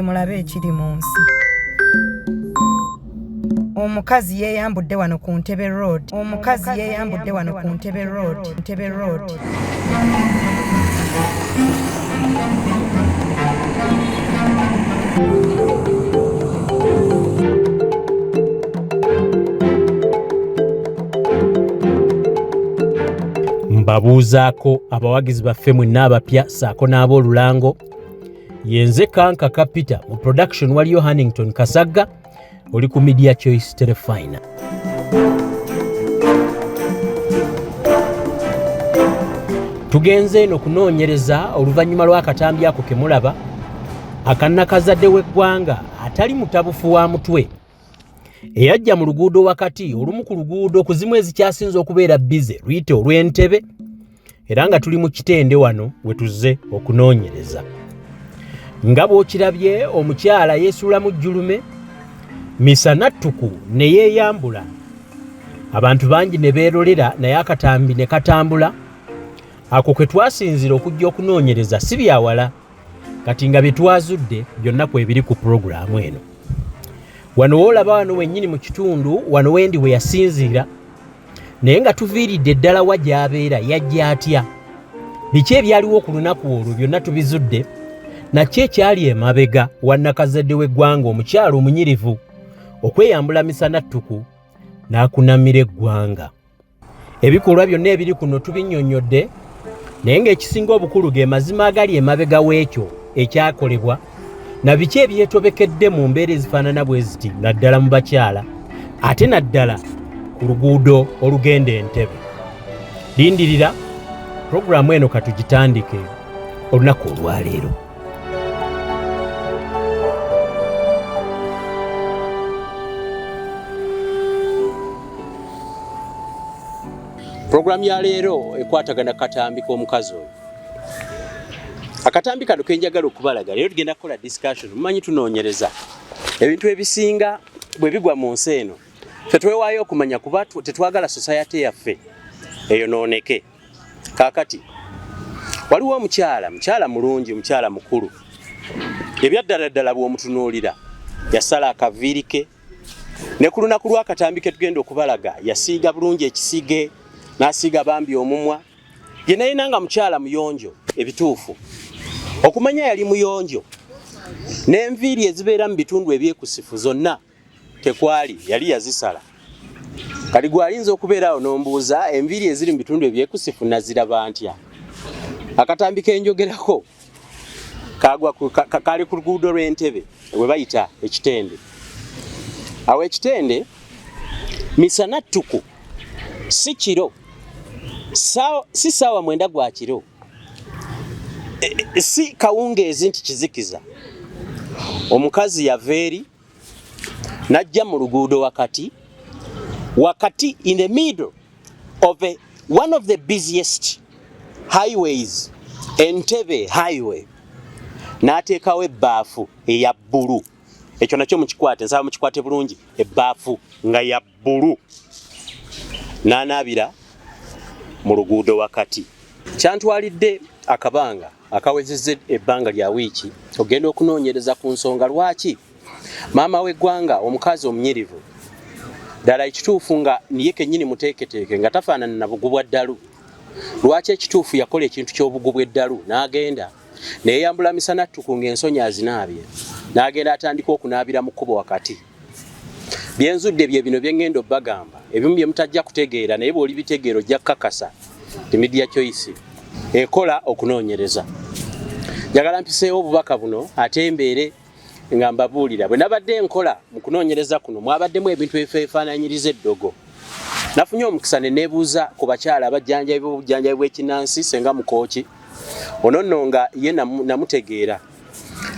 Mulabe ekiri mu nsi. Omukazi yeeyambudde wano ku Ntebe Road. Omukazi yeeyambudde wano ku Ntebe Road. Ntebe Road. Mbabuuzaako abawagizi baffe mwenna abapya ssaako n'ab'olulango. Yenze Kankaka Peter, mu production waliyo Hannington Kasagga, oli ku Media Choice Terefayina. Tugenze eno kunoonyereza oluvannyuma lw'akatambi ako ke mulaba akannakazadde w'eggwanga atali mutabufu wa mutwe eyajja mu luguudo wakati, olumu ku luguudo ku zimu ezikyasinze okubeera bbize luyite olw'Entebe, era nga tuli mu Kitende wano we tuzze okunoonyereza. Nga bw'okirabye, omukyala yeesuulamu jjulume misana ttuku ne yeeyambula, abantu bangi ne beerolera, naye akatambi ne katambula. Ako kwe twasinziira okujja okunoonyereza, si byawala kati nga bye twazudde byonna kwebiri ku pulogulaamu eno. Wano woolaba wano wennyini mu kitundu wano wendi we yasinziira, naye nga tuviiridde ddala wa gy'abeera, yajja atya, biki ebyaliwo ku lunaku olwo, byonna tubizudde. Nakyo ekyali emabega wa nnakazadde w'eggwanga omukyala omunyirivu okweyambula misana ttuku n'akunamira eggwanga. Ebikolwa byonna ebiri kuno tubinnyonnyodde, naye ng'ekisinga obukulu ge mazima agali emabega w'ekyo ekyakolebwa na biki ebyetobekedde mu mbeera ezifaanana bwe ziti, naddala mu bakyala, ate naddala ku luguudo olugenda Entebbe. Lindirira pulogulaamu eno katugitandike olunaku olwaleero. Pulogulaamu ya leero ekwatagana katambi k'omukazi oyo. Akatambi kano kenjagala okubalaga leero, tugenda kukola discussion. Mumanyi tunoonyereza ebintu ebisinga bwe bigwa mu nsi eno, ffe twewaayo okumanya kuba tetwagala society yaffe eyonooneke. Kaakati waliwo omukyala, mukyala mulungi, mukyala mukulu, ebyaddala ddala bw'omutunuulira yasala akaviiri ke, ne ku lunaku lw'akatambi ke tugenda okubalaga yasiiga bulungi ekisige n'asiiga bambi omumwa yenayina, nga mukyala muyonjo ebituufu. Okumanya yali muyonjo, n'enviiri ezibeera mu bitundu ebyekusifu zonna tekwali, yali yazisala. Kati gwe ayinza okubeera awo n'ombuuza, enviiri eziri mu bitundu ebyekusifu naziraba ntya? Akatambi kenjogerako kagwa kali ku luguudo lw'Entebe bwe bayita Ekitende. Awo Ekitende misana ttuku, si kiro, si saawa 9 gwa kiro, si kawungeezi nti kizikiza. Omukazi yava eri n'ajja mu luguudo wakati wakati, in the middle of one of the busiest highways, Entebbe Highway, n'ateekawo ebbaafu eya bbulu. Ekyo nakyo mukikwate, nsaba mukikwate bulungi. Ebbaafu nga ya bbulu, n'anaabira mu luguudo wakati. Kyantwalidde akabanga akawezezza ebbanga lya wiiki ogenda okunoonyereza ku nsonga lwaki maama w'eggwanga omukazi omunyirivu ddala ekituufu nga niye kennyini muteeketeeke nga tafaanana na bugu bwa ddalu, lwaki ekituufu yakola ekintu ky'obugu bw'eddalu n'agenda neyeyambula misana ttuku ng'ensonyi azinaabye, n'agenda atandika okunaabira mu kkubo wakati. Byenzudde bye bino bye ŋŋenda obbagamba, ebimu bye mutajja kutegeera, naye bw'olibitegeera ojja kukakasa nti Media Choice ekola okunoonyereza. Njagala mpiseewo obubaka buno ate mbeere nga mbabuulira. Bwe nabadde nkola mu kunoonyereza kuno, mwabaddemu ebintu ebifeefaananyiriza eddogo. Nafunye omukisa ne neebuuza ku bakyala abajjanjabi b'obujjanjabi bw'ekinnansi, Senga Mukooki ono nno nga ye namutegeera.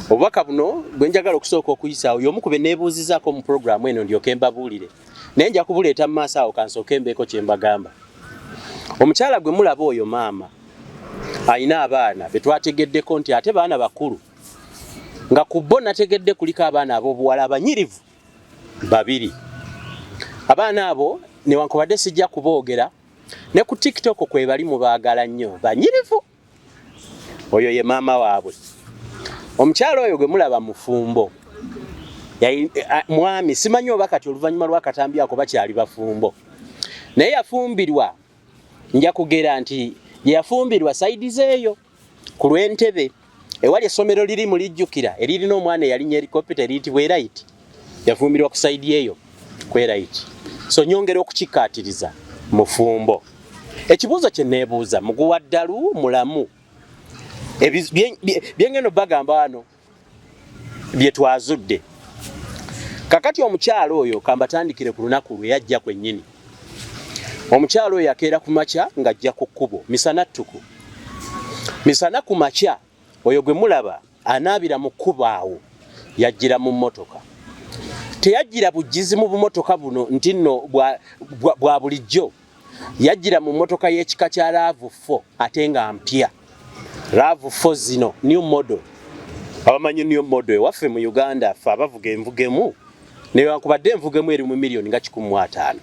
Obubaka buno bwe njagala okusooka okuyisaawo y'omu ku be neebuuzizaako mu pulogulaamu eno, ndyoke mbabuulire, naye nja kubuleeta mu maaso awo. Kansooke mbeeko kye mbagamba. Omukyala gwe mulaba oyo maama alina abaana be twategeddeko nti ate baana bakulu, nga ku bo nategedde kuliko abaana ab'obuwala abanyirivu babiri. Abaana abo newankubadde sijja kuboogera, ne ku TikTok kwebali, mubaagala nnyo, banyirivu. Oyo ye maama waabwe. Omukyala oyo gwe mulaba mufumbo, mwami, simanyi oba kati oluvannyuma lw'akatambi ako bakyali bafumbo, naye yafumbirwa, nja kugera nti gye yafumbirwa side zeeyo ku lw'Entebe ewali essomero liri mulijjukira eririna omwana eyalinnya helicopter eriyitibwa Erayiti. Yafumbirwa ku side eyo ku Erayiti. So nyongera okukikkaatiriza, mufumbo. Ekibuuzo kye neebuuza, muguwa ddalu mulamu? Byengendo bagamba wano bye twazudde kakati, omukyalo oyo kambatandikire ku lunaku lwe yajja kwennyini. Omukyalo oyo akeera ku makya ng'ajja ku kkubo misana ttuku, misana ku makya. Oyo gwe mulaba anaabira mu kkubo awo yajjira mu mmotoka. Teyajjira bujjizi mu bumotoka buno nti nno bwa bulijjo. Yajjira mu mmotoka y'ekika kya RAV4, ate nga mpya. RAV4 zino new model, abamanyi new model ewaffe mu Uganda, ffe abavuga envugemu, newankubadde envugemu eri mu miliyoni nga 150.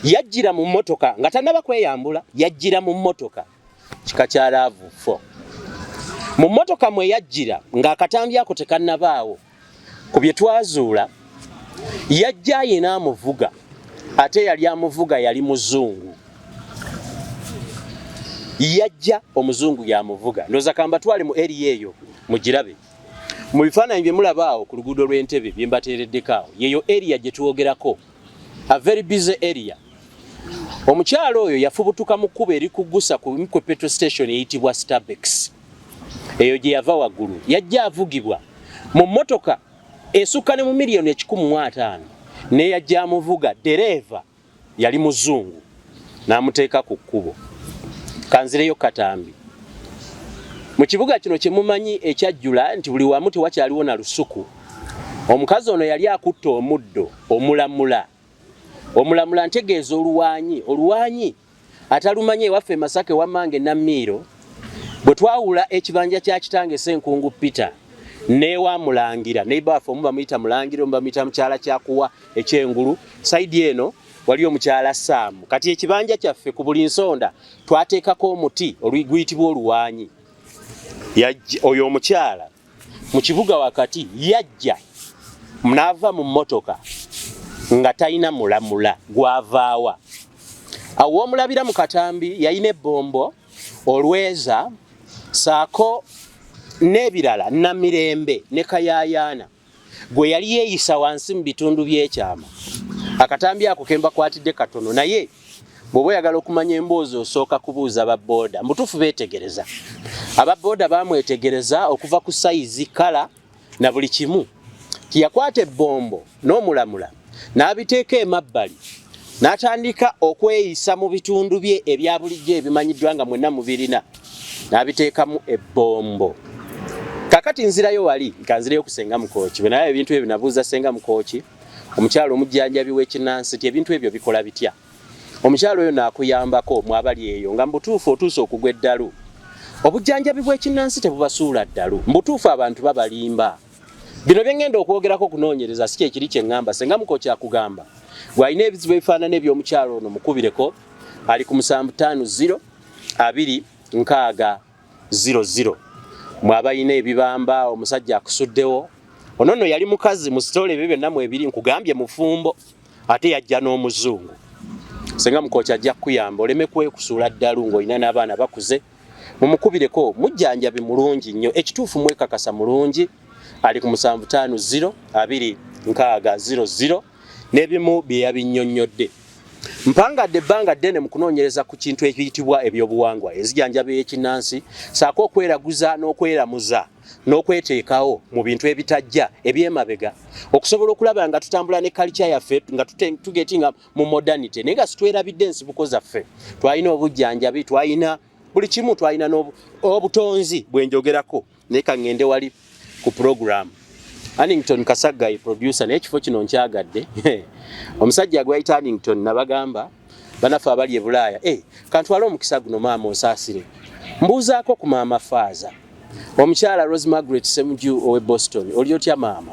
Yajjira mu mmotoka nga tannaba kweyambula, yajjira mu mmotoka kika kya RAV4. Mu mmotoka mwe yajjira ng'akatambi ako tekannabaawo, ku bye twazuula, yajja yena amuvuga, ate yali amuvuga yali muzungu. Yajja omuzungu yamuvuga. Ndowooza kambatwale mu area eyo mugirabe mu bifaananyi bye mulaba awo ku luguudo lw'Entebe bye mbateereddeko awo. Yeyo area gye twogerako, a very busy area. Omukyalo oyo yafubutuka mu kkubo erikugusa ku ku petrol station eyitibwa Starbex, eyo gye yava waggulu. Yajja avugibwa mu mmotoka esukka ne mu miliyoni 150, neyajja amuvuga dereeva yali muzungu, n'amuteeka ku kkubo. Kanzireyo katambi. Mu kibuga kino kye mumanyi ekyajjula nti buli wamu tewakyaliwo na lusuku, omukazi ono yali akutte omuddo omulamula. Omulamula ntegeeza oluwaanyi. Oluwaanyi atalumanyi, ewaffe e Masaka ewamange Namiiro, bwe twawula ekibanja kya kitange Senkungu Peter newa Mulangira, neighbor waffe omu bamuyita Mulangira, omu bamuyita mukyala Kyakuwa ekyengulu, side eno wali omukyala Saamu. Kati ekibanja kyaffe ku buli nsonda twateekako omuti guyitibwa oluwaanyi. Oyo omukyala mu kibuga wakati yajja n'ava mu mmotoka nga talina mulamula gwavaawa. Awo w'omulabira mu katambi yalina ebbombo, olweza, saako n'ebirala, Namirembe ne Kayayaana gwe yali yeeyisa wansi mu bitundu by'ekyama. Akatambi ako ke mbakwatidde katono, naye bw'oba oyagala okumanya emboozi osooka kubuuza ba booda. Mutuufu beetegereza, aba booda bamwetegereza okuva ku size, colour na buli kimu. Tiyakwata ebbombo n'omulamula n'abiteeka emabbali n'atandika okweyisa mu bitundu bye ebya bulijjo ebimanyiddwa nga mwenna mubirina, n'abiteekamu ebbombo. Kakati nzirayo wali, kanzireyo ku Senga Mukooki. Bwe naye ebintu ebyo nabuuza Senga Mukooki, omukyalo omujjanjabi w'ekinnansi, nti ebintu ebyo bikola bitya? Omukyalo oyo naakuyambako mwabali eyo nga mubutuufu otuuse okugwa eddalu. Obujjanjabi bw'ekinnansi tebubasuula ddalu. Mubutuufu abantu babalimba. Bino bye ŋŋenda okwogerako okunoonyereza si kyekiri kye ŋŋamba. Senga Mukooki akugamba gw'alina ebizibu ebifaanana eby'omukyalo ono, mukubireko, ali ku 750 2 60 00. Mwe abalina ebibamba, omusajja akusuddewo, ono nno yali mukazi mu sitoola, ebyo byonna mwebiri. Nkugambye mufumbo, ate yajja n'omuzungu. Senga Mukooki ajja kukuyamba oleme kwekusuula ddalu ng'olina n'abaana bakuze. Mumukubireko, mujjanjabi mulungi nnyo, ekituufu mwekakasa mulungi. Ali ku 750 2 60 00. N'ebimu bye yabinnyonnyodde. Mpangadde ebbanga ddene mu kunoonyereza ku kintu ekiyitibwa ebyobuwangwa, enzijanjaba ey'ekinnansi, ssaako okweraguza n'okweramuza n'okweteekawo mu bintu ebitajja eby'emabega, okusobola okulaba nga tutambula ne culture yaffe, nga tugetinga mu modernity naye nga sitwerabidde ensibuko zaffe. Twalina obujjanjabi, twalina buli kimu, twalina obutonzi bwenjogerako. Naye kaŋŋende wali ku program. Annington Kasagga ye producer, naye ekifo kino nkyagadde. Omusajja gwayita Annington, nabagamba banaffe abali e Bulaaya, kantwale omukisa guno, maama onsaasire, mbuuzaako ku maama faaza omukyala Rose Margaret Semuju owe Boston. Oli otya maama?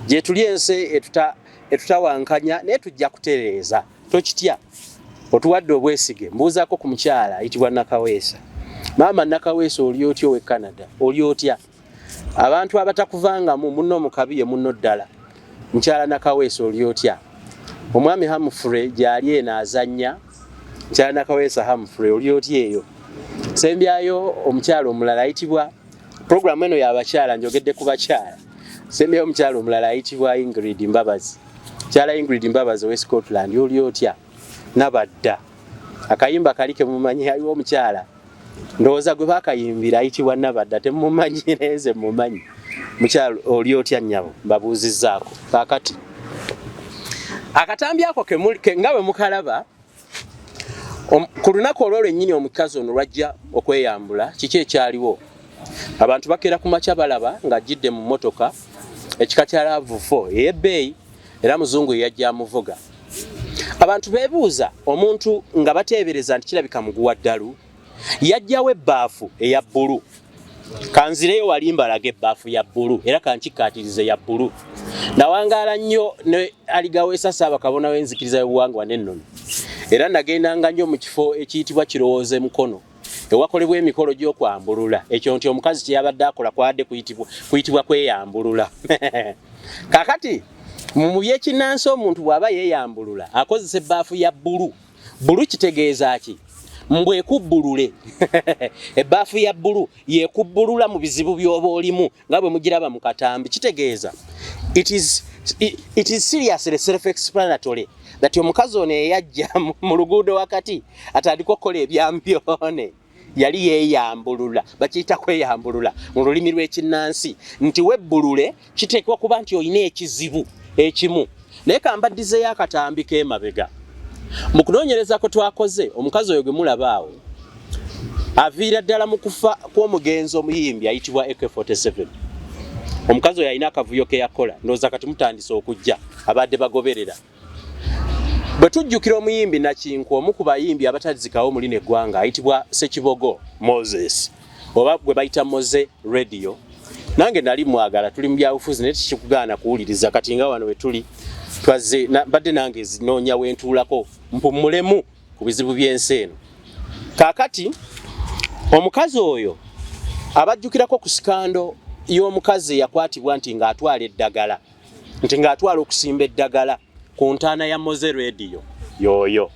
Gye tuli ensi etutawankanya, naye tujja kutereeza, tokitya, otuwadde obwesige. Mbuuzaako ku mukyala ayitibwa Nakaweesa. Maama Nakaweesa, oli otya owe Canada? Oli otya? Abantu abatakuvangamu munno mu kabi ye munno ddala. Mukyala Nakaweesa oli otya? Omwami Humphrey gyali eno azannya. Mukyala Nakaweesa Humphrey oli otya eyo? Sembyayo omukyala omulala ayitibwa, pulogulaamu eno y'abakyala, njogedde ku bakyala. Sembyayo omukyala omulala ayitibwa Ingrid Mbabazi. Mukyala Ingrid Mbabazi owe Scotland oli otya? Nabadda. Akayimba kali ke mumanyi, aliwo omukyala ndowooza gwe bakayimbira ayitibwa Nabadda, temumanyi naye nze mumanyi. Mukyalo oli otya nnyabo? Mbabuuzizzaako. Kaakati akatambi ako nga bwe mukalaba ku lunaku olwo lwennyini omukazi ono lwajja okweyambula, kiki ekyaliwo? Abantu bakeera ku makya balaba ng'ajjidde mu mmotoka ekika kya RAV4 ey'ebbeeyi, era muzungu yeyajja amuvuga. Abantu beebuuza omuntu nga bateebereza nti kirabika muguwa ddalu, yajjawo ebbaafu eya bbulu. Kanzireyo wali mbalaga ebbaafu ya bbulu, era kankikkaatirize ya bbulu. Nawangaala nnyo ne Aligaweesa Ssaabakabona w'enzikiriza y'obuwangwa n'ennono, era nagendanga nnyo mu kifo ekiyitibwa Kirowoozo e Mukono ewakolebwa emikolo gy'okwambulula. Ekyo nti omukazi kye yabadde akola kwabadde kuyitibwa kweyambulula. Kaakati mu by'ekinnansi omuntu bw'aba yeeyambulula akozesa ebbaafu ya bbulu. Bbulu kitegeeza ki? Mbu ekubbulule. Ebbaafu ya bbulu yekubbulula mu bizibu by'oba olimu nga bwe mugiraba mu katambi. Kitegeeza it is seriously self-explanatory that omukazi ono eyajja mu luguudo wakati atandika okukola ebyambyone yali yeeyambulula. Bakiyita kweyambulula mu lulimi lw'ekinnansi, nti webbulule kiteekwa kuba nti olina ekizibu ekimu. Naye kambaddizeyo akatambi k'emabega. Mu kunoonyereza kwe twakoze, omukazi oyo gwe mulaba awo aviira ddala mu kufa kw'omugenzi omuyimbi ayitibwa AK47. Omukazi oyo alina akavuyo ke yakola, ndowooza kati mutandise okujja abadde bagoberera. Bwe tujjukira omuyimbi Nakinku, omu ku bayimbi abatazikawo mu lino eggwanga ayitibwa Ssekibogo Moses, oba gwe bayita Moze Radio, nange nali mwagala, tuli mu byabufuzi naye tekikugaana kuwuliriza. Kati nga wano we tuli twazze, mbadde nange zinoonya wentuulako mpummulemu ku bizibu by'ensi eno. Kaakati omukazi oyo abajjukirako ku sikando y'omukazi eyakwatibwa nti ng'atwala eddagala, nti ng'atwala okusimba eddagala ku ntaana ya Moze Radio, yoyo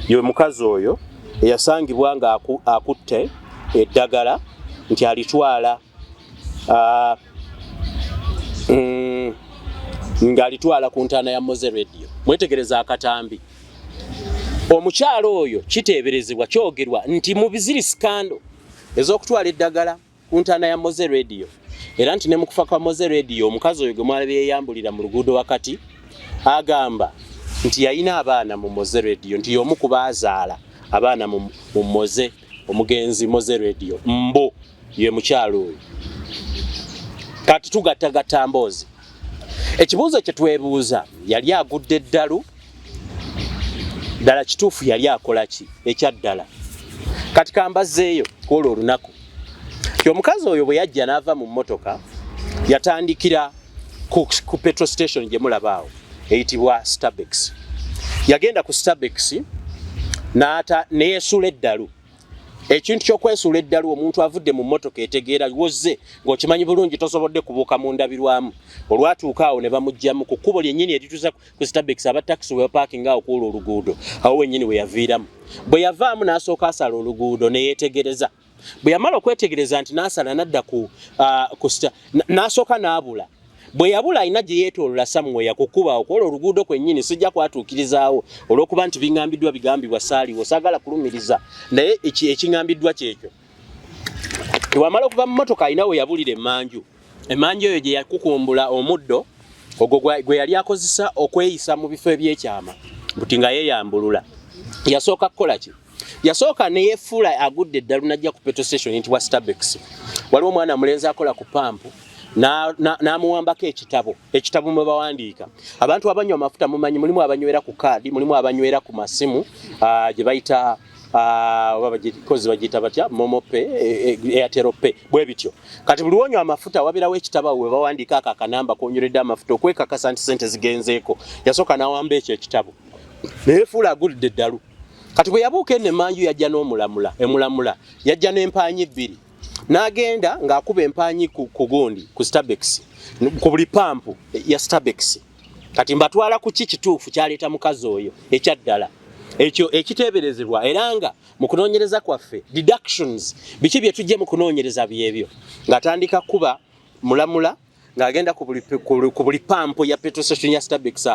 ye mukazi oyo eyasangibwa nga akutte eddagala nti alitwala ng'alitwala ku ntaana ya Moze Radio. Mwetegereza akatambi. Omukyalo oyo kiteeberezebwa, kyogerwa nti mu biziri sikando ez'okutwala eddagala ku ntaana ya Moze Radio, era nti ne mu kufa kwa Moze Radio omukazi oyo gwe mwalabye yeeyambulira mu luguudo wakati agamba nti yalina abaana mu Moze Radio, nti y'omu ku baazaala abaana mu Moze, omugenzi Moze Radio, mbu ye mukyalo oyo. Kati tugattagatta mboozi. Ekibuuzo kye twebuuza, yali agudde eddalu ddala kituufu? Yali akola ki ekyaddala? Kati kambazzeeyo kwolwo olunaku ti omukazi oyo bwe yajja n'ava mu mmotoka, yatandikira ku petrol station gye mulaba awo eyitibwa Starbucks. Yagenda ku Starbucks n'ata neyesuula eddalu. Ekintu ky'okwesuula eddalu, omuntu avudde mu mmotoka etegeera wozze ng'okimanyi bulungi tosobodde kubuuka mu ndabirwamu. Olwatuuka awo ne bamuggyamu ku kkubo lyennyini erituusa ku Starbucks, aba takisi we bapaakinga awo kwolwo oluguudo, awo wennyini we yaviiramu. Bwe yavaamu n'asooka asala oluguudo ne yeetegereza. Bwe yamala okwetegereza nti n'asala n'adda ku n'asooka n'abula. Bwe yabula alina gye yeetoolola somewhere ku kkubo awo kwolwo oluguudo kwennyini. Sijja kwatuukirizaawo olw'okuba nti biŋŋambiddwa, bigambibwa, saaliwo, saagala kulumiriza, naye ekiŋŋambiddwa kyekyo. Wamala okuva mu mmotoka alina we yabulira emmanju. Emmanju eyo gye yakukumbula omuddo ogwo gwe yali akozesa okweyisa mu bifo ebyekyama buti nga yeeyambulula. Yasooka kukola ki? Yasooka ne yeefuula agudde eddalu n'ajja ku petrol station nti wa Starbucks. Waliwo omwana mulenzi akola ku pampu n'amuwambako ekitabo, ekitabo mwe bawandiika. Abantu abanywa amafuta mumanyi mulimu abanywera ku kaadi, mulimu abanywera ku masimu gye bayita oba bagikozi bagiyita batya, MoMo Pay, Airtel Pay, bwe bityo. Kati buli wonywa amafuta wabeerawo ekitabo awo we bawandiika ako akanamba k'onyweredde amafuta okwekakasa nti ssente zigenzeeko. Yasooka n'awamba ekyo ekitabo ne yeefuula agulidde eddalu. Kati bwe yabuuka eno emmanju yajja n'omulamula, emulamula yajja n'empaanyi bbiri. N'agenda ng'akuba empaanyi ku gundi ku Stabex, ku buli pampu ya Stabex. Kati mbatwala ku ki kituufu kyaleeta mukazi oyo ekyaddala ekyo ekiteeberezebwa, era nga mu kunoonyereza kwaffe, deductions, biki bye tujje mu kunoonyereza byebyo. Ng'atandika kuba mulamula, ng'agenda ku buli pampu ya petrol station ya Stabex,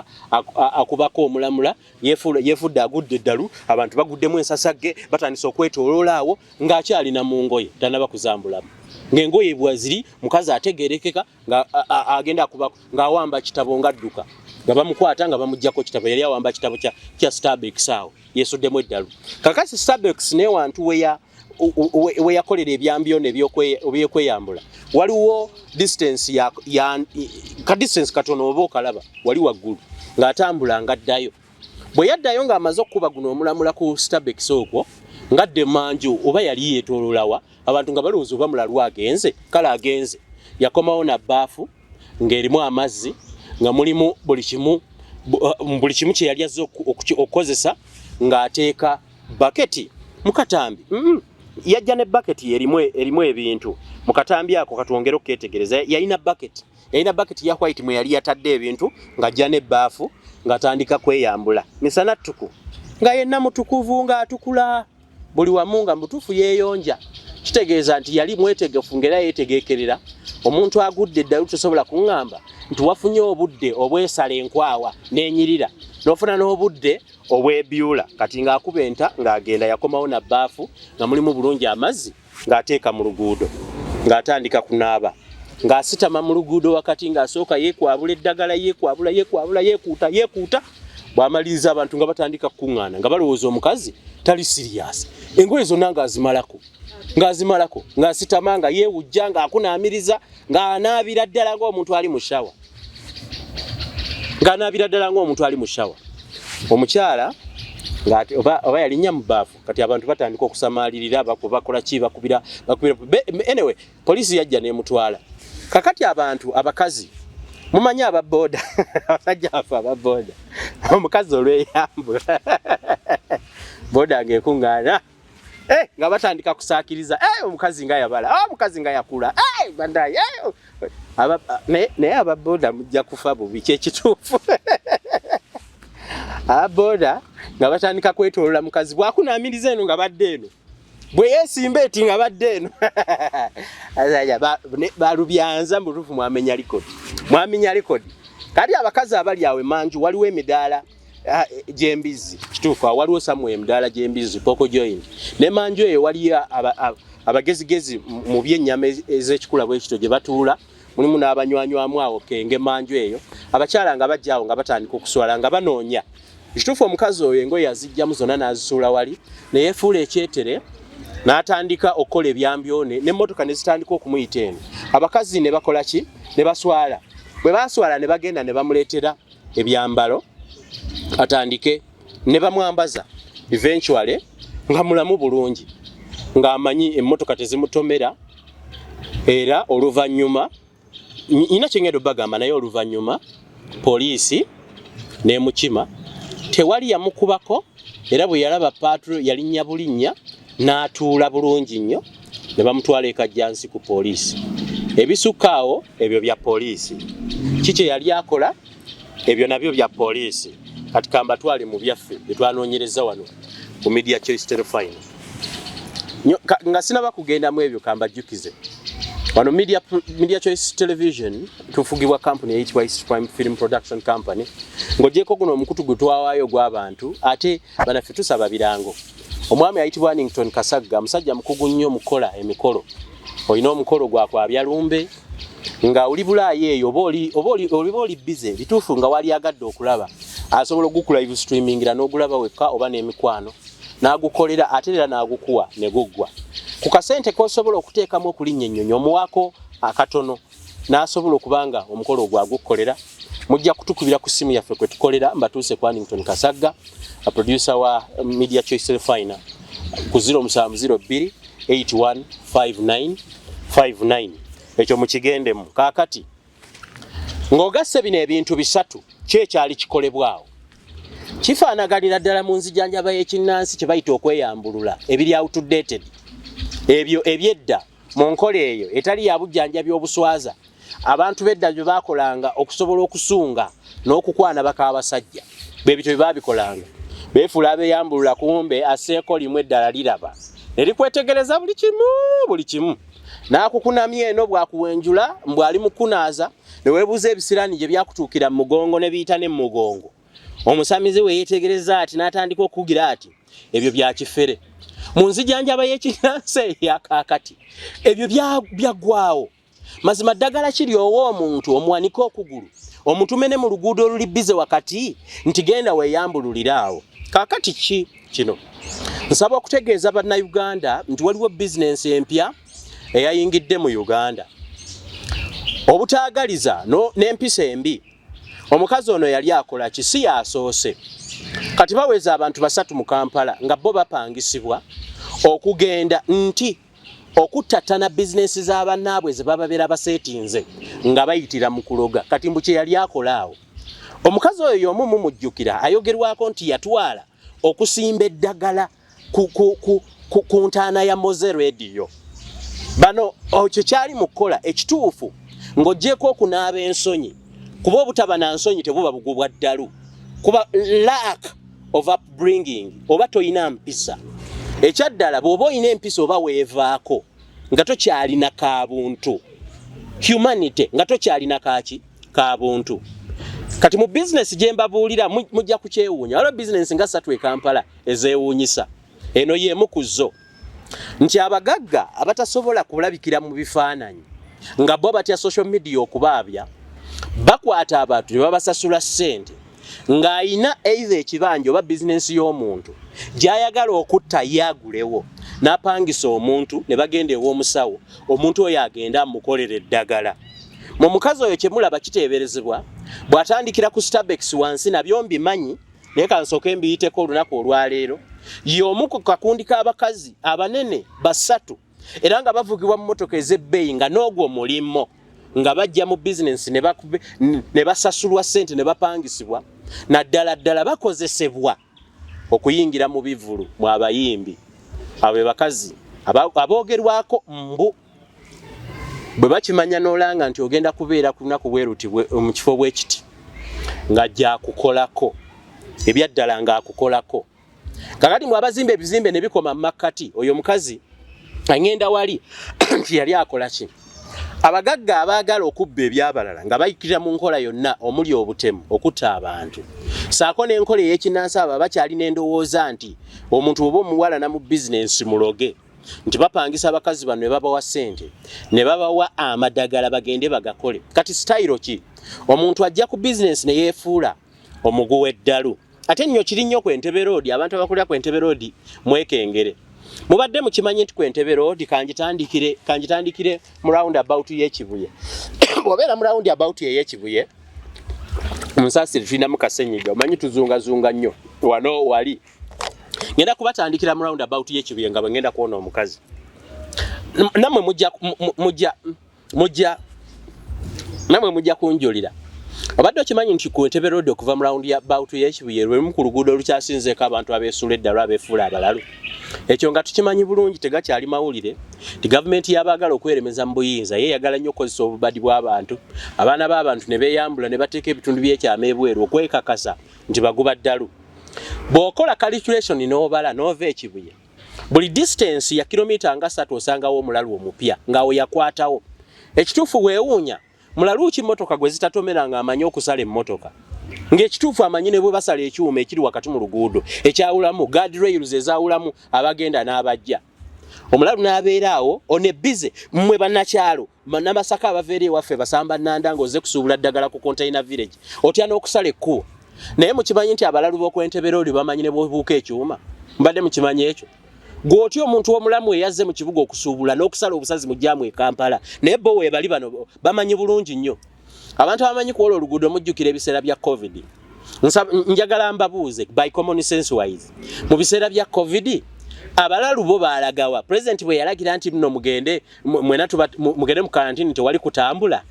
akubako omulamula, yeefudde agudde eddalu. Abantu baguddemu ensasagge, batandise okwetooloola awo ng'akyalina mu ngoye, tanaba kuzambulamu, ng'engoye bwaziri. Mukazi ategerekeka nga agenda akubako, ng'awamba kitabo, ng'adduka, nga bamukwata, nga bamugjako kitabo. Yali awamba kitabo kya Stabex awo yeesuddemu eddalu. Kakasi Stabex newantu weya we yakolera ebyambyone ebyokweyambula, waliwo distance ya ka distance katono oba okalaba wali waggulu, ng'atambula ng'addayo. Bwe yaddayo ng'amaze okukuba guno omulamula ku Stabex okwo, ng'adda emanju oba yali yeetoololawa, abantu nga balowooza oba mulalu agenze. Kale agenze, yakomawo na bbaafu ng'erimu amazzi, nga mulimu buli kimu, buli kimu kye yali azze okukozesa, ng'ateeka baketi mu katambi. Yajja ne baketi erimu ebintu mu katambi ako. Katwongere okuketegereza. Yalina baketi ya white mwe yali yatadde ebintu, ng'ajja n'ebbaafu, ng'atandika kweyambula misana ttuku, nga yenna mutukuvu, ng'atukula buli wamu, nga mutuufu yeeyonja. Kitegeeza nti yali mwetegefu, ng'era yeetegekerera. Omuntu agudde eddalu, tosobola kuŋŋamba nti wafunye obudde obwesala enkwawa n'enyirira, n'ofuna n'obudde obwebyula. Kati ng'akuba enta ng'agenda, yakomawo na bbaafu nga mulimu bulungi amazzi, ng'ateeka mu luguudo, ng'atandika kunaaba, ng'asitama mu luguudo wakati, ng'asooka yeekwabula eddagala, yeekwabula, yeekwabula, yeekuuta, yeekuuta. Bw'amaliriza, abantu nga batandika kukuŋŋaana, nga balowooza omukazi tali serious. Engoye zonna ng'azimalako, ng'azimalako, ng'asitama, nga yeewujja, ng'akunaamiriza, ng'anaabira ddala ng'omuntu ali mu shower, ng'anaabira ddala ng'omuntu ali mu shower. Omukyala ng'ate oba yalinnya mu bbaafu. Kati abantu batandika okusamaalirira, bakola ki, bakubira, bakubira. Anyway, poliisi yajja n'emutwala. Kakati abantu abakazi, mumanyi ababooda, abasajja baffe ababooda, omukazi olweyambula, booda ng'ekuŋŋaana. Eh, nga batandika kusaakiriza, eh, omukazi nga yabala, ah, omukazi nga yakula, eh, bandaye, eh, naye ababooda mujja kufa bubi, kyekituufu. Ababooda nga batandika kwetolola mukazi, bwakunaamiriza eno nga badde eno, bwe yeesimba eti nga badde eno. Abasajja balubyanza mutuufu, mwamenya likodi, mwamenya likodi. Kati abakazi abali awo emanju, waliwo emidaala gy'embizzi. Kituufu, awo waliwo samwe emidaala gy'embizzi, pork joint, ne manju eyo waliyo abagezigezi mu byennyama ez'ekikula bwekito gye batuula, mulimu n'abanywanywamu awo kenge manju eyo. Abakyala nga bajja awo nga batandika okuswala, nga banoonya ekituufu. Omukazi oyo engoye yazijjamu zonna n'azisuula wali, neyeefuula ekyetere, n'atandika okukola ebyambyone, n'emmotoka ne zitandika okumuyita eno. Abakazi ne bakola ki? Ne baswala. Bwe baswala, ne bagenda ne bamuleetera ebyambalo atandike ne bamwambaza. Eventually nga mulamu bulungi, ng'amanyi emmotoka tezimutomera. Era oluvannyuma nyina kyengenda obagamba, naye oluvannyuma poliisi n'emukima, tewali yamukubako. Era bwe yalaba patrol, yalinnya bulinnya n'atuula bulungi nnyo, ne bamutwala e Kajjansi ku poliisi. Ebisukka awo ebyo bya poliisi, ki kye yali akola ebyo nabyo bya poliisi. Kati kambatwale mu byaffe bye twanoonyereza wano ku Media Choice Terefayina. Nga sinaba kugendamu ebyo, kambajjukize wano Media Choice Television tufugibwa company eyitibwa East Prime Film Production Company. Ng'ogyeko guno omukutu gwe twawaayo ogw'abantu, ate banaffe tusaba birango. Omwami ayitibwa Annington Kasagga musajja mukugu nnyo mu kukola emikolo. Olina omukolo gwakwabya lumbe nga oli Bulaaya eyo, oba oli busy bituufu, nga wali agadde okulaba, asobola oguku live streamingira n'ogulaba wekka oba n'emikwano, n'agukolera, ate era n'agukuwa ne guggwa ku kasente k'osobola okuteekamu okulinnya ennyonyi. Omuwaako akatono n'asobola okuba nga omukolo ogwo agukukolera. Mujja kutukubira ku ssimu yaffe kwe tukolera. Mbatuuse ku Annington Kasagga, producer wa Media Choice Refiner, ku 0702 815959. Ekyo mukigendemu. Kaakati ng'ogasse bino ebintu bisatu, ki ekyali kikolebwawo kifaanaganira ddala mu nzijanjaba y'ekinnansi kye bayita okweyambulula, ebiri outdated, ebyo ebyedda. Mu nkola eyo etali ya bujjanjabi obuswaza, abantu b'edda bye baakolanga okusobola okusunga n'okukwana bakabasajja bwe bityo bye baabikolanga. Beefuula abeeyambulula kumbe asseeko limu eddala liraba ne likwetegereza buli kimu buli kimu n'akukunamya eno bw'akuwenjula mbu ali mu kukunaaza ne weebuuza ebisiraani gye byakutuukira mu mugongo ne biyita ne mu mugongo. Omusamize we yeetegereza ati n'atandika okukugira ati ebyo bya kifere. Mu nzijanjaba y'ekinnansi eya kaakati ebyo byaggwawo. Mazima ddagala ki ly'owa omuntu omuwanike okugulu omutume ne mu luguudo oluli bbize wakati nti genda weeyambululire awo? Kaakati ki kino? Nsaba okutegeeza Bannayuganda nti waliwo bizinensi empya eyayingidde mu Uganda. Obutaagaliza n'empisa embi. Omukazi ono yali akola ki? Si y'asoose. Kati baweza abantu basatu mu Kampala nga bo bapangisibwa okugenda nti okuttattana bizinensi za bannaabwe ze bababeera baseetinze nga bayitira mu kuloga. Kati mbu kye yali akola awo. Omukazi oyo y'omu mumujjukira ayogerwako nti yatwala okusimba eddagala ku, ku, ku, ku, ku ntaana ya Moze Radio. Bano ekyo kyali mu kukola ekituufu ng'oggyeeko okunaaba ensonyi, kuba obutaba na nsonyi tebuba bugubwa ddalu, kuba lack of upbringing, oba toyina mpisa. Ekyaddala bw'oba olina empisa oba weevaako nga tokyalina ka buntu, humanity, nga tokyalina kaaki ka buntu. Kati mu bizinesi gye mbabuulira mujja kukyewuunya, waliwo bizinesi nga ssatu e Kampala ezeewuunyisa. Eno y'emu ku zo nti abagagga abatasobola kulabikira mu bifaananyi nga bo batya social media okubaabya, bakwata abantu ne babasasula ssente ng'ayina either ekibanja oba bizinensi y'omuntu gy'ayagala okutta ye agulewo, n'apangisa omuntu ne bagenda ew'omusawo, omuntu oyo agenda amukolera eddagala. Mu mukazi oyo kye mulaba kiteeberezebwa bw'atandikira ku Stabex wansi nabyo mbimanyi, naye kansooke mbiyiteko olunaku olwaleero. Y'omu ku kakundi k'abakazi abanene basatu era nga bavugibwa mu mmotoka ez'ebbeeyi nga n'ogwo mulimo nga bajja mu bizinensi ne basasulwa ssente ne bapangisibwa, naddala ddala bakozesebwa okuyingira mu bivvulu mu abayimbi. Abo be bakazi aboogerwako mbu bwe bakimanya n'olanga nti ogenda kubeera ku lunaku bwe luti mu kifo bwe kiti nga gyakukolako ebyaddala ng'akukolako. Kakati mwe abazimba ebizimbe ne bikoma mu makkati, oyo omukazi angenda wali nti yali akola ki? Abagagga abaagala okubba ebyabalala nga bayikirira mu nkola yonna omuli obutemu, okutta abantu, ssaako n'enkola ey'ekinnansi, abo abakyalina endowooza nti omuntu oba omuwalana mu bizinensi muloge, nti bapangisa abakazi bano ne babawa ssente ne babawa amadagala bagende bagakole. Kati sitayiro ki? Omuntu ajja ku bizinensi ne yeefuula omugu w'eddalu. Ate nnyo kiri nnyo ku Entebbe Road, abantu abakulira ku Entebbe Road mwekengere. Mubadde mukimanyi nti ku Entebbe Road, kanjitandikire, kanjitandikire mu round about y'Ekibuye. Bw'obeera mu round about ey'Ekibuye, munsaasire tulinamu kasenyiga, omanyi tuzungazunga nnyo wano wali. Ngenda kubatandikira mu round about y'Ekibuye nga bwe ngenda kuwona omukazi. Nammwe mujja, mujja, mujja, namwe mujja kunjulira. Obadde okimanyi nti ku Entebbe Road okuva mu round ya about y'Ekibuye lwe lumu ku luguudo olukyasinzeeko abantu abeesuula eddalu abeefuula abalalu? Ekyo nga tukimanyi bulungi, tegakyali mawulire nti gavumenti y'abaagala okweremeza mu buyinza ye eyagala nnyo okukozesa obubadi bw'abantu, abaana b'abantu ne beeyambula ne bateeka ebitundu by'ekyama ebweru okwekakasa nti baguba ddalu. Bw'okola calculation n'obala n'ova Ekibuye, buli distance ya kilomita nga 3 osangawo omulalu omupya ng'awo yakwatawo. Ekituufu weewuunya mulalu ki mmotoka gwe zitatomera ng'amanyi okusala emmotoka, ng'ekituufu amanyi ne bwe basala ekyuma ekiri wakati mu luguudo ekyawulamu guard rails ezaawulamu abagenda n'abajja. Omulalu n'abeera awo one busy. Mmwe bannakyalo Namasaka abava eri ewaffe basamba Nanda ng'ozze kusuubula ddagala ku Container Village, otya n'okusala ekkubo. Naye mukimanyi nti abalalu b'oku Entebbe Road bamanyi ne bw'obuuka ekyuma? Mbadde mukimanyi ekyo? Gwe otya omuntu omulamu eyazze mu kibuga okusuubula n'okusala obusazi mu jjaamu e Kampala, naye bo weebali bano bamanyi bulungi nnyo. Abantu abamanyi kuwola oluguudo mujjukira ebiseera bya Covid. Njagala mbabuuze by common sense wise, mu biseera bya Covid abalalu bo baalagawa? President bwe yalagira nti nno mugende mwena tuba mugende mu karantini tewali kutambula,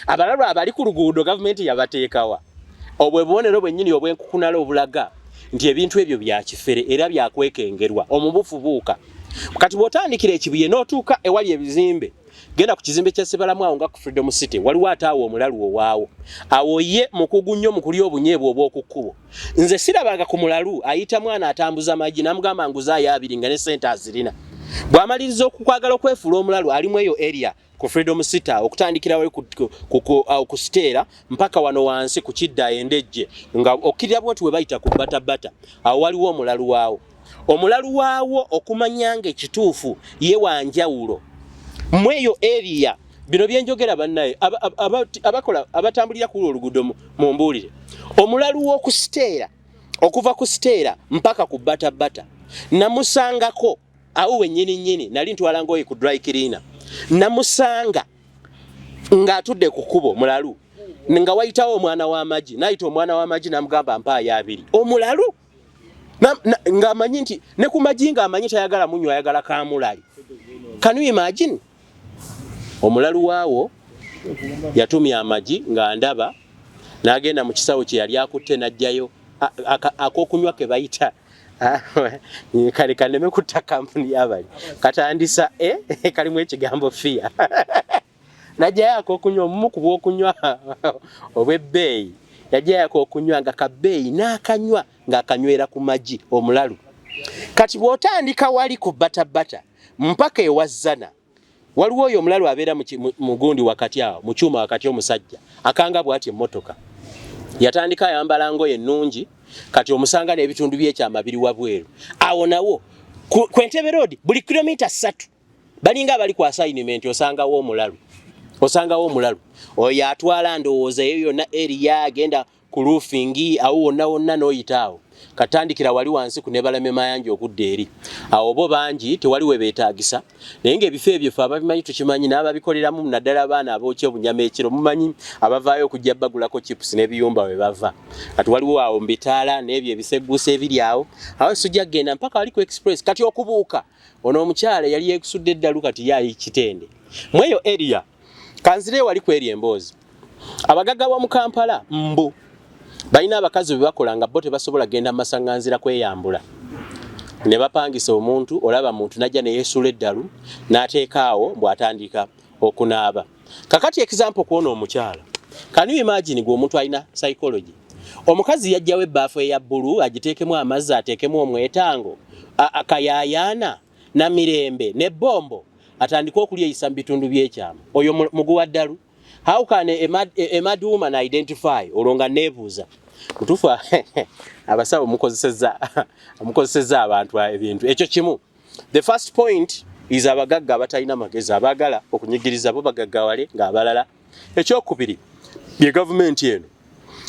abalalu abali ku luguudo gavumenti yabateekawa? Obwo bubonero bwennyini obw'enkukunala obulaga nti ebintu ebyo bya kifere era byakwekengerwa. Omubufu buuka. Kati bw'otandikira ekibuye n'otuuka ewali ebizimbe, genda ku kizimbe kya Sebalamu awo nga ku Freedom City, waliwo ate awo omulalu owaawo. Awo ye mukugu nnyo mu kulya obunyeebwa obw'oku kkubo. Nze sirabanga ku mulalu ayita mwana atambuza magi n'amugamba nguzaayo abiri nga ne ssente azirina. Bw'amaliriza okukwagala okwefuula omulalu ali mu eyo area ku Freedom City awo okutandikira wali ku Siteera mpaka wano wansi ku kidda endejje nga okkirira bwoti we bayita ku Bata awo waliwo omulalu waawo. Omulalu waawo okumanya nga ekituufu ye wa njawulo mu eyo area. Bino byenjogera bannaye abakola abatambulira ku oluguudo mumbuulire. Omulalu w'oku Siteera okuva ku Siteera mpaka ku Bata Bata namusangako awo wennyini nnyini, nali ntwala ngoye ku dry cleaner, namusanga ng'atudde ku kkubo mulalu, nga wayitawo omwana w'amagi, n'ayita omwana w'amagi n'amugamba mpaayo abiri. Omulalu ng'amanyi nti ne ku magi ng'amanyi tayagala munywa, ayagala kamulali. Can you imagine? Omulalu waawo yatumya amagi nga ndaba n'agenda mu kisawo kye yali akutte n'aggyayo ak'okunywa ke bayita kale kaneme kutta kampuni y'abali katandisa kalimu ekigambo fiya, n'aggyayo ak'okunywa omumu ku bw'okunywa obw'ebbeeyi, yaggyayo ak'okunywa nga kabbeeyi n'akanywa ng'akanywera ku magi omulalu. Kati bw'otandika wali ku Bata Bata mpaka ewa Zana, waliwo oyo omulalu abeera mu gundi wakati awo mu kyuma wakati, omusajja akanga bw'ati emmotoka. Yatandika ayambala ngoye ennungi, kati omusanga n'ebitundu by'ekyama biri wabweru. Awo nawo ku Entebbe Road buli kilomita 3 balinga abali ku assignment, osangawo omulalu, osangawo omulalu oyo atwala ndowooza eyo yonna area, agenda ku roofing awo wonna wonna n'oyita awo katandikira wali wansi ku Nebalame Mayanja okudda eri awo. Bo bangi tewali we beetaagisa, naye ng'ebifo ebyo ffe ababimanyi tukimanyi n'ababikoleramu, naddala abaana abookya obunyama ekiro, mumanyi abavaayo okujja bagulako chips n'ebiyumba we bava. Kati waliwo awo mu bitaala n'ebyo ebisegguusa ebiri awo awo, sijja kugenda mpaka wali ku express. Kati okubuuka ono omukyala yali yeekusudde eddalu, kati ye ali Kitende mu eyo area. Kanzire wali ku eri emboozi, abagagga b'omu Kampala mbu balina abakazi bwe bakola nga bo tebasobola genda mu masaŋŋanzira kweyambula, ne bapangisa omuntu. Olaba muntu najja ne yeesuula eddalu n'ateeka awo bw'atandika okunaaba. Kakati example kwona omukyala, can you imagine gwe omuntu alina psychology, omukazi yajjawo ebbaafu eya bbulu agiteekemu amazzi, ateekemu omwetango akayaayaana na mirembe ne bombo, atandike okulyeyisa mu bitundu by'ekyama. Oyo muguwa ddalu. How can a mad woman identify? Olwo nga neebuuza mutuufu, abasawo mukozesezza abantu ebintu ekyo kimu. The first point is abagagga abatalina magezi abaagala okunyigiriza bo bagaggawale ng'abalala. Ekyokubiri ye gavumenti eno.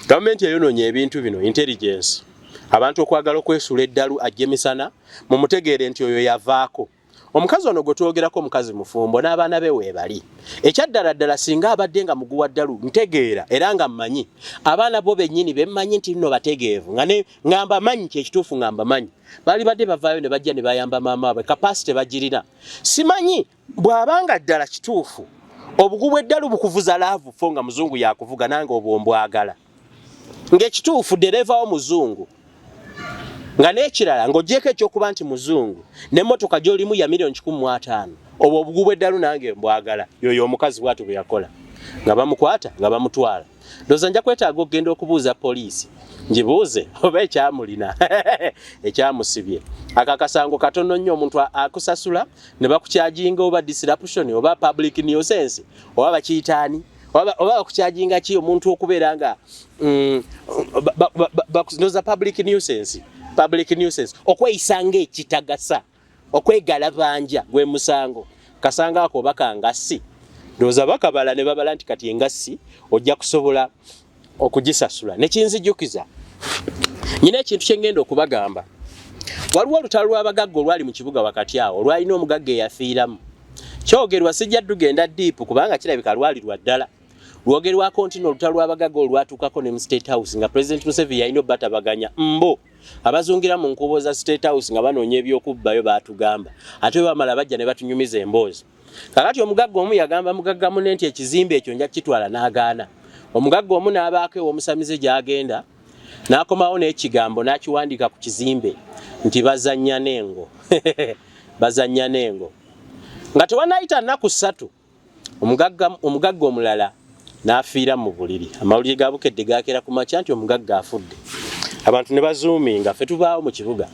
Gavumenti eyonoonya ebintu bino, intelligence, abantu okwagala okwesuula eddalu ajja emisana, mumutegeere nti oyo yavaako. Omukazi ono gwe twogerako omukazi mufumbo n'abaana be weebali. Ekyaddala ddala, singa abadde nga muguwa ddalu ntegeera era nga mmanyi abaana bo bennyini bemmanyi nti nno bategeevu nga nga mbamanyi, kyekituufu nga mbamanyi, baali badde bavaayo ne bajja ne bayamba maama waabwe, capacity bagirina. Simanyi bw'abanga ddala kituufu obugu bw'eddalu bukuvuza RAV4 nga muzungu yakuvuga, nange obwo mbwagala ng'ekituufu dereva wo muzungu, nga n'ekirala ng'ogyeko ekyokuba nti muzungu n'emmotoka gy'olimu ya miliyoni 150, obwo obugu bw'eddalu nange mbwagala. Yoyo omukazi bw'atyo bwe yakola nga bamukwata nga bamutwala. Ndowooza nja kwetaaga okugenda okubuuza poliisi, ngibuuze oba ekyamulina ekyamusibye. Ako akasango katono nnyo, omuntu akusasula ne bakukyajinga oba disruption oba public nuisance oba bakiyitaani oba bakukyajinga ki, omuntu okubeera nga ndowooza public nuisance, public nuisance, okweyisa ng'ekitagasa, okwegalabanja gwe musango. Kasanga ako oba kangasi, ndowooza bakabala ne babala nti kati engassi ojja kusobola okugisasula. Nekinzijukiza nyina ekintu kyengenda okubagamba. Waliwo olutalo lw'abagagga olwali mu kibuga wakati awo, olwalina omugagga eyafiiramu. Kyogerwa, sijja ddugenda deep kubanga kirabika lwali lwa ddala, lwogerwako nti n'olutalo lw'abagagga olwatuukako ne mu State House nga President Museveni yalina obbatabaganya mbu abazungira mu nkubo za State House nga banoonya ebyokubbayo. Baatugamba ate bwe bamala bajja ne batunyumiza emboozi. Kakati omugagga omu yagamba mugagga munne nti ekizimbe ekyo nja kukitwala, n'agaana. Omugagga omu n'abaako ew'omusamize gy'agenda n'akomawo n'ekigambo n'akiwandiika ku kizimbe nti bazannya n'engo. Bazannya n'engo. Nga tewanayita nnaku 3, omugagga omulala n'afiira mu buliri. Amawulire ga Bukedde gakeera ku makya nti omugagga afudde. Abantu ne bazuuminga, ffe tubaawo mu kibuga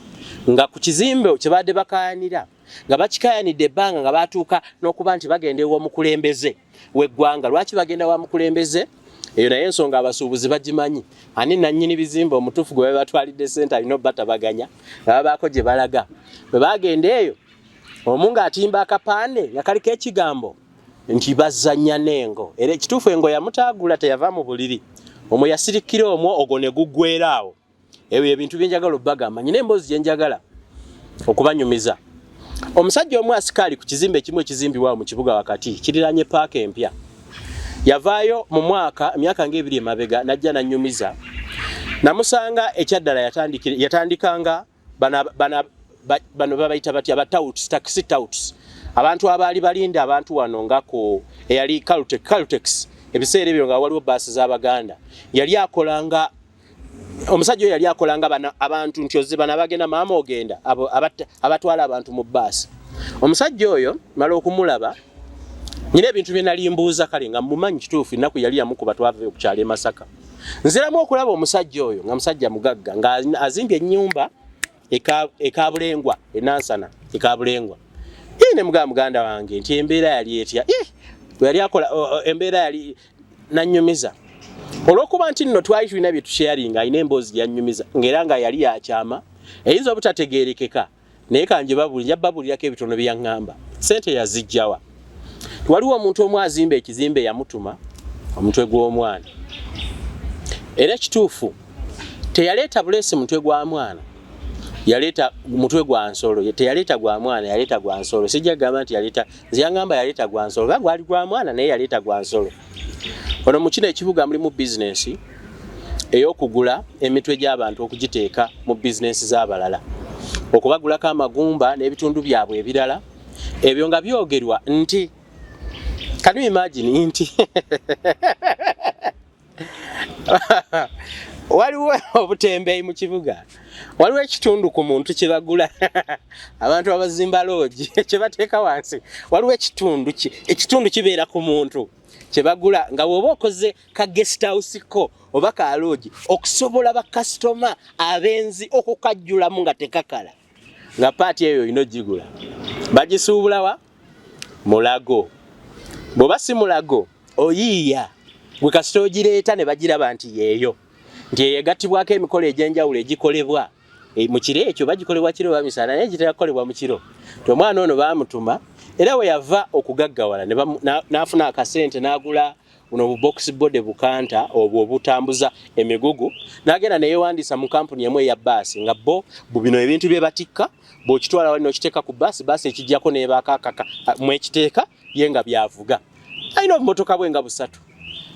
nga ku kizimbe kye baadde bakaayanira, nga bakikaayanidde ebbanga, nga batuuka n'okuba nti bagenda ew'omukulembeze w'eggwanga. Lwaki bagenda wa mukulembeze? Eyo naye ensonga abasuubuzi bagimanyi. Ani nannyini bizimbe omutuufu gwe babatwalidde ssente alina obbatabaganya nga babaako gye balaga. Bwe bagenda eyo, omu ng'atimba akapande nga kaliko ekigambo nti bazannya n'engo. Era ekituufu engo yamutaagula, teyava mu buliri. Omwo yasirikira omwo, ogwo ne guggwera awo. Ebyo ebintu bye njagala obbagamba, nyina emboozi gye njagala okubanyumiza. Omusajja omu asikaali ku kizimbe ekimu ekizimbibwa mu kibuga wakati, kiriraanye paaka empya, yavaayo mu mwaka emyaka ng'ebiri emabega n'ajja n'annyumiza. Namusanga ekyaddala yatandikanga bano babayita batya, ba touts, taxi touts, abantu abaali balinda abantu wano nga ku eyali Caltex ebiseera ebyo nga waliwo baasi z'Abaganda. Yali akolanga, omusajja oyo yali akolanga bano abantu nti ozze bano abagenda, maama ogenda, abo abatwala abantu mu bbaasi. Omusajja oyo mala okumulaba, nyina ebintu bye nali mbuuza, kale nga mumanyi kituufu ennaku yali yamukuba. Twava ku kyalo e Masaka, nziramu okulaba omusajja oyo nga musajja mugagga, nga azimbye ennyumba e Kabulengwa, e Nansana e Kabulengwa. Ye ne mugamba, muganda wange, nti embeera yali etya? Bwe yali akola embeera yali nannyumiza, olw'okuba nti nno twali tulina bye tusharinga, alina emboozi gyannyumiza ng'era nga yali yakyama eyinza obutategeerekeka, naye kanje babuli nja babuulirako ebitono bye yaŋŋamba. Ssente yazijjawa? Waliwo omuntu omu azimba ekizimbe, yamutuma omutwe gw'omwana. Era ekituufu teyaleeta buleesi mutwe gwa mwana, yaleeta mutwe gwa nsolo. Teyaleeta gwa mwana, yaleeta gwa nsolo. Sijja kugamba nti yaleeta, nze yaŋŋamba yaleeta gwa nsolo, oba gwali gwa mwana, naye yaleeta gwa nsolo. Wano mu kino ekibuga mulimu bizinensi ey'okugula emitwe gy'abantu okugiteeka mu bizinensi z'abalala, okubagulako amagumba n'ebitundu byabwe ebirala. Ebyo nga byogerwa nti, can you imagine nti waliwo obutembeeyi mu kibuga, waliwo ekitundu ku muntu kye bagula, abantu abazimba loogi kye bateeka wansi. Waliwo ekitundu kibeera ku muntu kye bagula, nga bw'oba okoze ka guest house ko oba ka loogi, okusobola bakasitoma abenzi okukajjulamu nga tekakala, nga part eyo olina ogigula. Bagisuubulawa Mulago. Bw'oba si Mulago, oyiiya gwe kasita ogireeta ne bagiraba nti yeeyo, nti eyo egattibwako emikolo egy'enjawulo egikolebwa mu kiro ekyo. Bagikolebwa kiro oba misana, naye gitera kukolebwa mu kiro. Ti omwana ono baamutuma, era we yava okugaggawala n'afuna akasente n'agula buno bu box body bukanta obwo obutambuza emigugu, n'agenda neyewandiisa mu kampuni emu eya baasi, nga bo bino ebintu bye batikka, bw'okitwala wali n'okiteeka ku baasi, baasi ekijjako n'ebaako akaka mwekiteeka, ye nga byavuga. Alina obumotoka bwe nga busatu,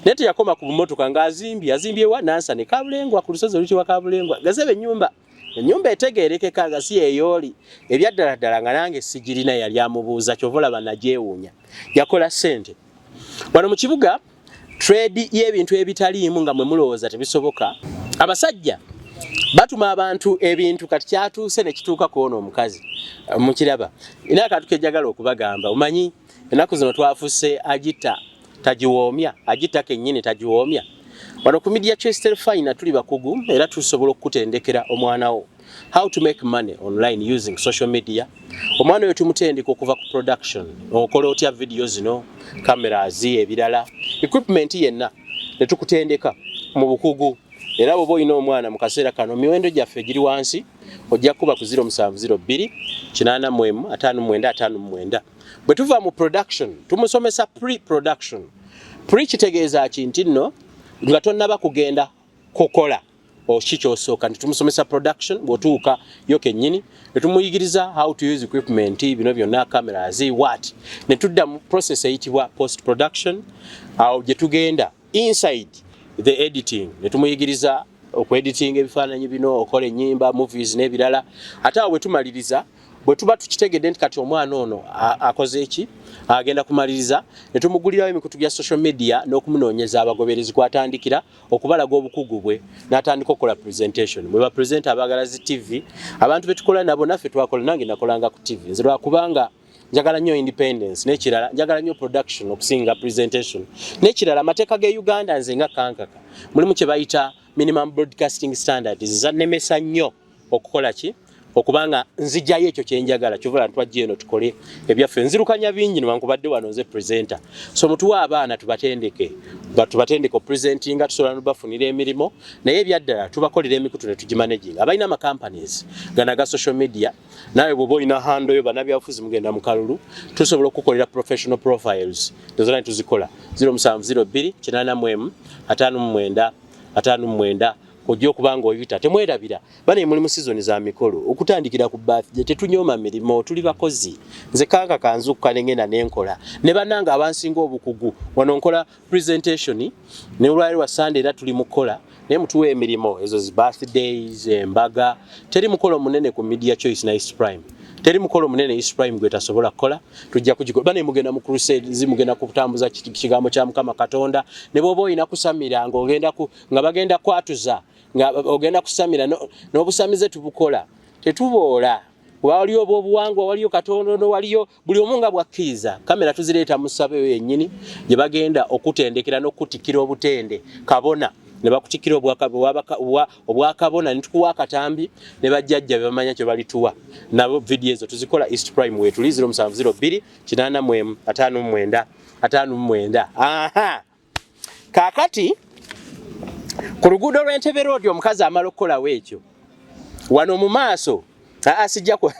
naye teyakoma ku bumotoka, ng'azimbye, azimbye wa Nansane Kabulengwa, ku lusozi oluyitibwa Kabulengwa. Gazebe ennyumba etegeerekeka nga si yeyooli ebyaddala ddala, nga nange sigirina. Yali amubuuza, kyova olaba nagyewuunya. Yakola ssente wano mu kibuga, trade y'ebintu ebitaliimu nga mwe mulowooza tebisoboka. Abasajja batuma abantu ebintu, kati kyatuuse ne kituuka ku ono omukazi. Mukiraba ina akantu kejagala okubagamba. Omanyi ennaku zino twafuse agita tagiwoomya, agita kennyini tagiwoomya. Wano ku Media Chester Fina tuli bakugu, era tusobola okukutendekera omwana wo how to make money online using social media. Omwana oyo tumutendeka okuva ku production, okola otya video zino, cameras, ebirala, equipment yenna, ne tukutendeka mu bukugu. Era bw'oba olina omwana mu kaseera kano, miwendo gyaffe egiri wansi, ojja kuba ku 0702 81 59 59. Bwe tuva mu production, tumusomesa pre production. Pre kitegeeza ki? Nti nno nga tonnaba kugenda kukola oki kyosooka, nti tumusomesa production. Bw'otuuka yo kennyini ne tumuyigiriza how to use equipment bino byonna, cameras, what, ne tudda mu process eyitibwa post production. Awo gye tugenda inside the editing, ne tumuyigiriza okweditinga ebifaananyi bino, okola ennyimba, movies n'ebirala. Ate awo bwe tumaliriza, Bwe tuba tukitegedde nti kati omwana ono akoze eki, agenda kumaliriza, ne tumugulirawo emikutu gya social media n'okumunoonyeza abagoberezi kwatandikira okubalaga obukugu bwe, n'atandika okukola presentation. Mwe ba presenter abaagala zi TV, abantu be tukola nabo, naffe twakola, nange nakolanga ku TV. Nze lwakubanga njagala nnyo independence, n'ekirala njagala nnyo production okusinga presentation. N'ekirala, amateeka ge Uganda nze nga kankaka, mulimu kye bayita minimum broadcasting standards, zannemesa nnyo okukola ki, okubanga nzijayo ekyo kyenjagala. Kyovula ntwajja eno tukole ebyaffe. Nzirukanya bingi newankubadde wano nze presenter. So mutuwe abaana tubatendeke, tubatendeke opresentinga, tusobola nobafunira emirimu. Naye ebyaddala tubakolera emikutu ne tugimanaginga. Abalina ama companies gano aga social media, naawe bw'oba olina handle yo, bannabyabufuzi mugenda mu kalulu, tusobola okukolera professional profiles ezona ne tuzikola. 0702 81 59 59 ojja okuba nga oyita. Temwerabira bane, muli mu sizoni za mikolo okutandikira ku birthday. Tetunyooma mirimu, tuli bakozi. Nze kanka kanzukka nengenda nenkola ne bannange abansinga obukugu. Wano nkola presentation ne olwaleero wa Sunday era tuli mukola, naye mutuwa emirimu ezo zi birthdays, embaga. Teri mukolo munene ku Media Choice na East Prime, teri mukolo munene East Prime gwe tasobola kukola. Tujja kugikola. Bane mugenda mu crusade, mugenda kutambuza kigambo kya Mukama Katonda, ne bw'oba olina kusamira ng'ogenda ku nga bagenda kwatuza nga ogenda kusamira n'obusamize tubukola, tetuboola. Waliyo obwobuwangwa, waliyo Katonda, waliyo buli omu nga bwakkiriza. Kamera tuzireeta mu ssabo eyo yennyini gye bagenda okutendekera n'okutikkira obutende kabona, ne bakutikkira obwakabona, ne tukuwa akatambi ne bajjajja be bamanya kye balituwa. Nabo vidiyo ezo tuzikola. East Prime weetuli, 0702 81 59 59. Aha, kaakati ku luguudo lw'Entebe Road omukazi amala okukolawo ekyo wano mu maaso. Aa, sijja ku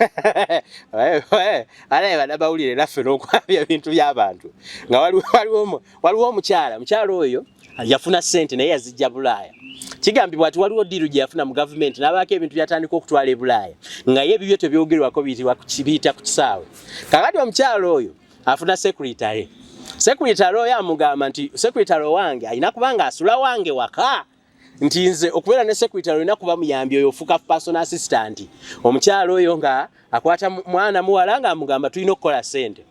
alaye bannabawulire naffe n'okwabya ebintu by'abantu nga waliwo omukyala. Mukyala oyo yafuna ssente naye yazijja Bulaaya. Kigambibwa nti waliwo deal gye yafuna mu gavumenti n'abaako ebintu byatandika okutwala e Bulaaya, nga ye ebibyo tebyogerwako, biyita ku kisaawe. Kakati omukyala oyo afuna secretary. Secretary oyo amugamba nti secretary owange alina kubanga asula wange waka, nti nze okubeera ne secretary olina kuba muyambi, oyo ofuuka personal assistant. Omukyala oyo nga akwata mwana muwala nga amugamba tulina okukola ssente.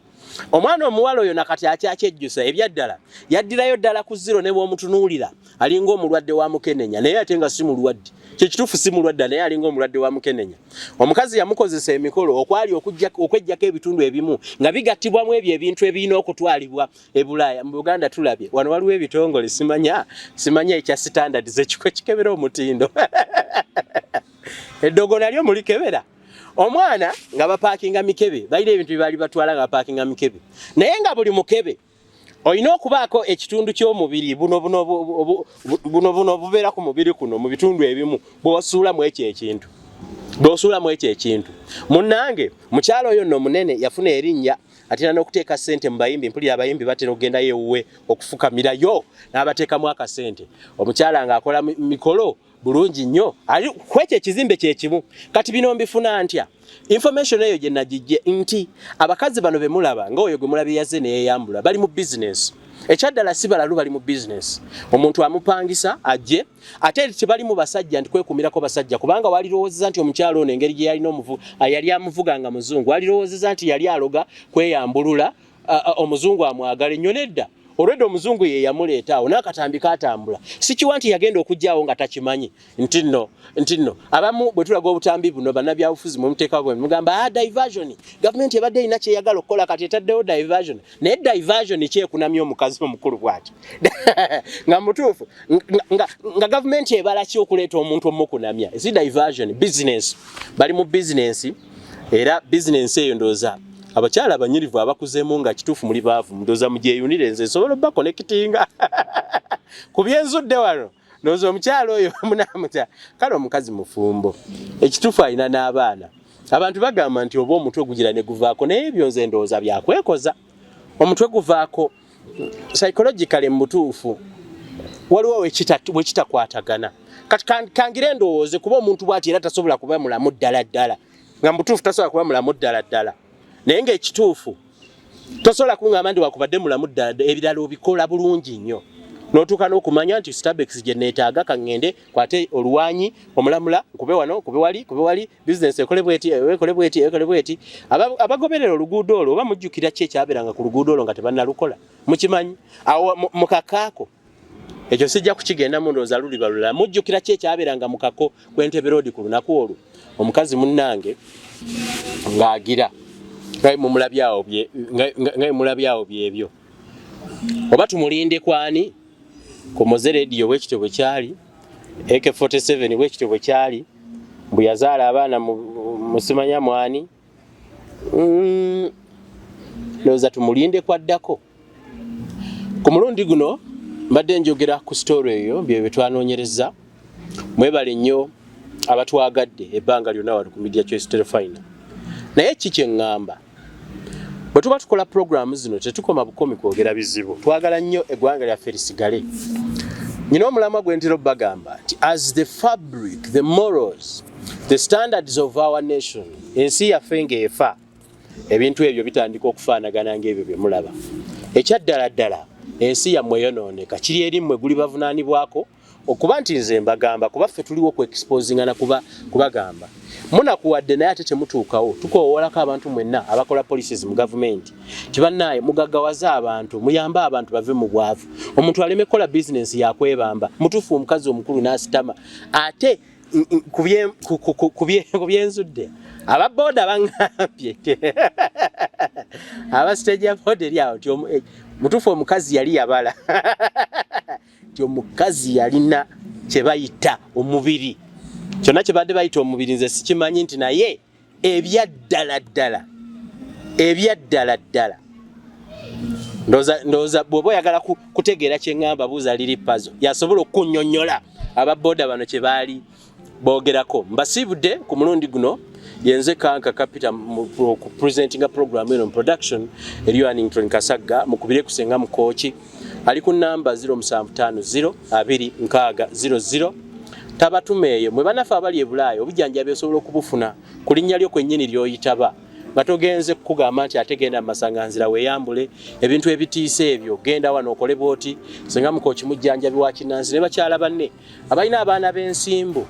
Omwana omuwala oyo nakati akyakyejjusa. Ebyaddala yaddirayo ddala ku zero, ne bw'omutunuulira alinga omulwadde wa mukenenya, naye ate nga si mulwadde. Kyekituufu si mulwadde, naye alinga omulwadde wa mukenenya. Omukazi yamukozesa emikolo okwali okweggyako ebitundu ebimu nga bigattibwamu ebyo ebintu ebirina okutwalibwa e Bulaaya. Mu Buganda tulabye wano waliwo ebitongole, simanya ekya standards ekiko ekikebera omutindo, eddogo nalyo mulikebera. Omwana nga bapaakinga mikebe, balina ebintu bye baali batwala nga bapaakinga mikebe, naye nga buli mukebe olina okubaako ekitundu ky'omubiri buno buno buno buno obubeera ku mubiri kuno mu bitundu ebimu bw'osuulamu ekyo ekintu, bw'osuulamu ekyo ekintu. Munnange, mukyalo oyo nno munene yafuna erinnya, atera n'okuteeka ssente mu bayimbi. Mpulira abayimbi batera okugendayo ewuwe okufukamirayo n'abateekamu akasente. Omukyala ng'akola mikolo bulungi nnyo ali kwekyo ekizimbe kyekimu. Kati bino mbifuna ntya information eyo gye nagijje nti abakazi bano be mulaba nga oyo gwe mulabye yazze neyeyambula bali mu business? Ekyaddala si balalu, bali mu business. Omuntu amupangisa ajje, ate tebali mu basajja nti kwekumirako basajja, kubanga walirowoozeza nti omukyalo ono engeri gye yalina omuvu yali amuvuga nga muzungu, walirowoozeza nti yali aloga kweyambulula omuzungu amwagala ennyo. Nedda, olwedde omuzungu ye yamuleeta awo n'akatambi katambula. Sikiwa nti yagenda okujjaawo nga takimanyi nti nno abamu bwe tulaga obutambi buno, bannabyabufuzi mwemuteekawo bwe mugamba, ah, diversion, gavumenti ebadde erina kyeyagala okukola, kati etaddewo diversion. Naye diversion kyekunamya omukazi omukulu bw'ati nga mutuufu nga gavumenti ebala ki okuleeta omuntu omukunamya? Si diversion, business. Bali mu business, era business eyo ndowooza abakyala abanyirivu abakuzeemu nga kituufu muli baavu, ndowooza mugyeyunire. Nze nsobola obba connectinga ku byenzudde wano. Ndowooza omukyala oyo munamutya. Kale omukazi mufumbo, ekituufu alina n'abaana. Abantu bagamba nti oba omutwe gugira ne guvaako, naye ebyo nze ndowooza byakwekoza. Omutwe guvaako psychologically mu butuufu waliwo wekitakwatagana. Kati kangire ndowooze kuba omuntu bw'ati era tasobola kuba mulamu ddala ddala, nga mu butuufu tasobola kuba mulamu ddala ddala, naye ng'ekituufu tosobola kuŋŋamba nti wakubadde mulamu ddala ddala, ebirala obikola bulungi nnyo. N'otuuka n'okumanya nti Stabex gye neetaaga, kaŋŋende kwate oluwanyi omulamula, nkube wano, nkube wali, nkube wali, bizinesi ekole bweti, ekole bweti, ekole bweti. Abagoberera oluguudo olwo oba mujjukira ki ekyabeeranga ku luguudo olwo nga tebannalukola? Mukimanyi awo mukakaako ekyo sijja kukigendamu, ndowooza luliba lulala. Mujjukira ki ekyabeeranga mu kako kw'Entebbe Road ku lunaku olwo? Omukazi munnange ng'agira nga mumulabyawo byebyo, oba tumulinde kwani ku Moze Radio? Bwekityo bwe kyali, AK47 bwekityo bwe kyali, mbu yazaala abaana musimanya mwani. Ndowooza tumulinde kwaddako. Ku mulundi guno mbadde njogera ku story eyo, bye bye twanoonyereza. Mwebale nnyo abatwagadde ebbanga lyonna wano ku Media Choice Terefayina. Naye ki kye ŋŋamba, bwe tuba tukola puroguramu zino, tetukoma bukomi kwogera bizibu. Twagala nnyo eggwanga lyaffe lisigale. Nyina omulamwa gwe ntera obbagamba nti as the fabric, the morals, the standards of our nation, ensi yaffe ng'efa, ebintu ebyo bitandika okufaanagana ng'ebyo bye mulaba. Ekyaddala ddala, ensi yammwe eyonooneka, kiri eri mmwe, guli bavunaanibwako okuba nti nze mbagamba, kuba ffe tuliwo ku exposinga na kuba kubagamba munakuwadde, naye ate temutuukawo. Tukowoolako abantu mwenna abakola policies mu gavumenti, tibannaaye mugaggawaze abantu, muyambe abantu bave mu bwavu, omuntu aleme kukola bizinensi yakwebamba. Mutuufu, omukazi omukulu n'asitama ate ku byenzudde, ababooda baŋŋambye, aba stage ya boda eri awo, nti mutuufu omukazi yali yabala, nti omukazi yalina kye bayita omubiri. Kyonna kye badde bayita omubiri nze sikimanyi, nti naye ebyaddala ddala, ebyaddala ddala, ndowooza bw'oba oyagala kutegeera kye ŋŋamba, buuza Liri Pazo, yasobola okukunnyonnyola ababooda bano kye baali boogerako. Mbasiibudde ku mulundi guno. Yenze Kanka Kapita mu presentinga program eno. Production eri Annington Kasagga. Mukubire kusenga Mukooki, ali ku namba 0750 260 00. Tabatuma eyo mwe bannaffe abali e Bulaaya, obujjanjabi osobola okubufuna ku linnya lyo kwennyini ly'oyitaba, nga togenze kukugamba nti ate genda mu masanganzira weeyambule, ebintu ebitiisa ebyo, genda wano okole bwoti. Senga Mukooki mujjanjabi wa kinnansi ne bakyala banne abalina abaana b'ensimbu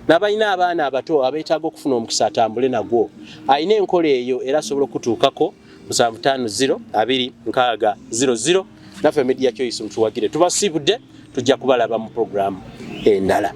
n'abalina abaana abato abeetaaga okufuna omukisa atambule nagwo. Alina enkola eyo era asobola okutuukako 750 260 00. Naffe Media Choice mutuwagire. Tubasiibudde, tujja kubalaba mu puroguramu endala.